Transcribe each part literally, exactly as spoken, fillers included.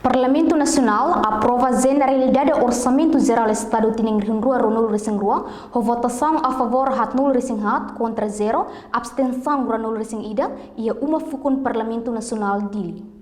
Parlamentu Nasionál aprova Jeneralidade Orsamentu Jerál Estadu tinan rihun rua ruanulu-resin-rua, ho votasaun a favór haatnulu-resin-haat, kontra zero, abstensaun ruanulu-resin-ida, iha uma fukun Parlamentu Nasionál Dili.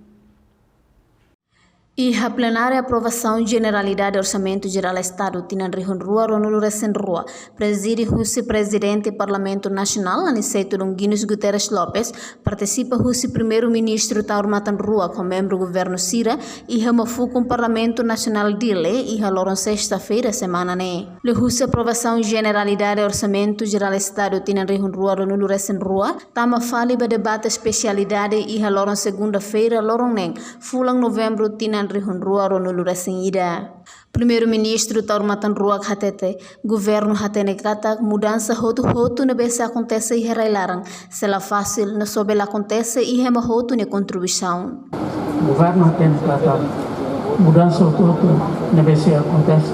Iha plenária aprovasaun Jeneralidade Orsamentu Jerál Estadu tinan rihun rua ruanulu-resin-rua, prezide husi Prezidente Parlamentu Nasionál, Aniceto Longuinhos Guterres Lopes, partisipa husi Primeiru-Ministru Taur Matan Ruak ho membru governu sira, iha uma fukun Parlamentu Nasionál Dili, iha loron sesta-feira semana ne'e. Liuhusi aprovasaun Jeneralidade Orsamentu Jerál Estadu tinan rihun rua ruanulu-resin-rua, tama fali ba debate espesialidade iha loron segunda-feira, loron neen, fulan Novembru tinan rihun rua ruanulu-resin-ida. Primeiru-Ministru Taur Matan Ruak hatete, governu hatene katak mudansa hotu-hotu ne'ebé sei akontese iha rai-laran sei la fasil, no só bele akontese iha ema hotu nia kontribuisaun. Governu hatene katak mudansa hotu-hotu ne'ebé sei akontese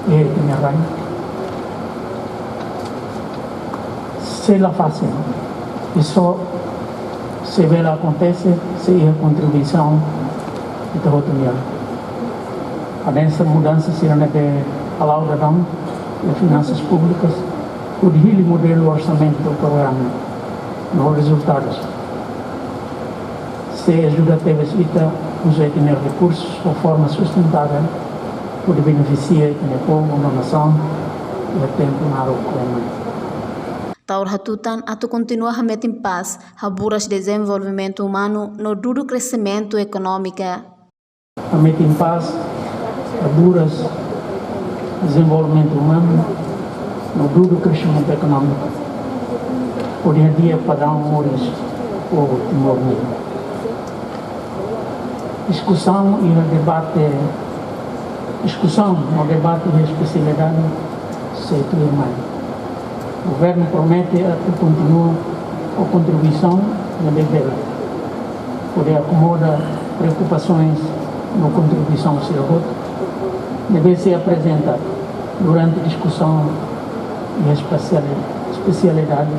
iha ita-nia rai sei la fasil, i só sei bele akontese se iha kontribuisaun ita hotu nian. Hanesan mudansa sira ne'ebé hala'o daudaun iha finansas públikas, hodi hili modelu orsamentu programa no rezultadus. Sei ajuda tebes ita uza ita-nia rekursus ho forma sustentável, hodi benefisia ita-nia povu no nasaun iha tempu naruk ema. Taur hatutan atu kontinua hametin pás, haburas dezenvolvimentu umanu no dudu kresimentu ekonómika. Hametin pás, haburas dezenvolvimentu umanu no dudu kresimentu ekonómiku, hodi hadi'a padaun moris povu Timor nian. Diskusaun iha debate, diskusaun no debate iha espesialidade sei tuirmai. Governu promete atu kontinua ho kontribuisaun ne'ebé bele, hodi akomoda preokupasoens no kontribuisaun sira hotu ne'ebé sei aprezenta durante diskusaun iha espesiali-, espesialidade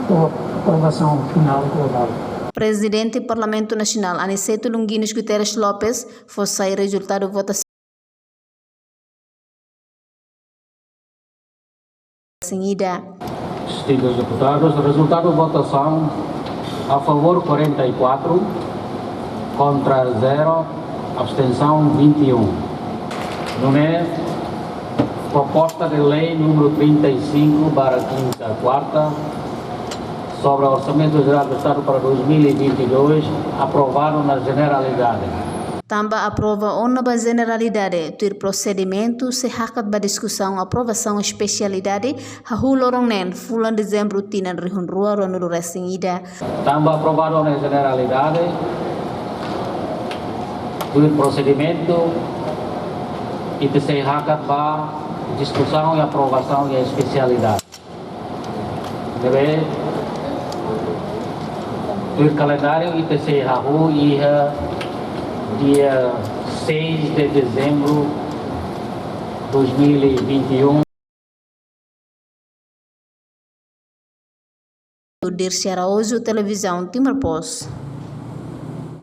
to'o aprovasaun finál globál. Prezidente Parlamentu Nasionál Aniceto Longuinhos Guterres Lopes fó sai rezultadu votasaun. Distintos deputados, rezultadu votasaun: a favór quarenta e quatro, kontra zero, abstensaun vinte e um. Nune'e, proposta de lei número trinta e cinco barra quinta, quarta, sobre Orçamento Geral do Estado para dois mil e vinte e dois, aprovadu na jeneralidade. Tanba aprova ona ba jeneralidade, tuir prosedimentu sei hakat ba diskusaun aprovasaun espesialidade, hahú loron neen, fulan Dezembru tinan rihun rua ruanulu-resin-ida. Tanba aprovadu ona jeneralidade, tuir prosedimentu, ita sei hakat ba diskusaun i aprovasaun iha espesialidade. Ne'ebé, tuir kalendáriu ita sei hahú iha dia seis de dezembro dois mil e vinte e um. Dirce Araújo, Televizaun Timor Post.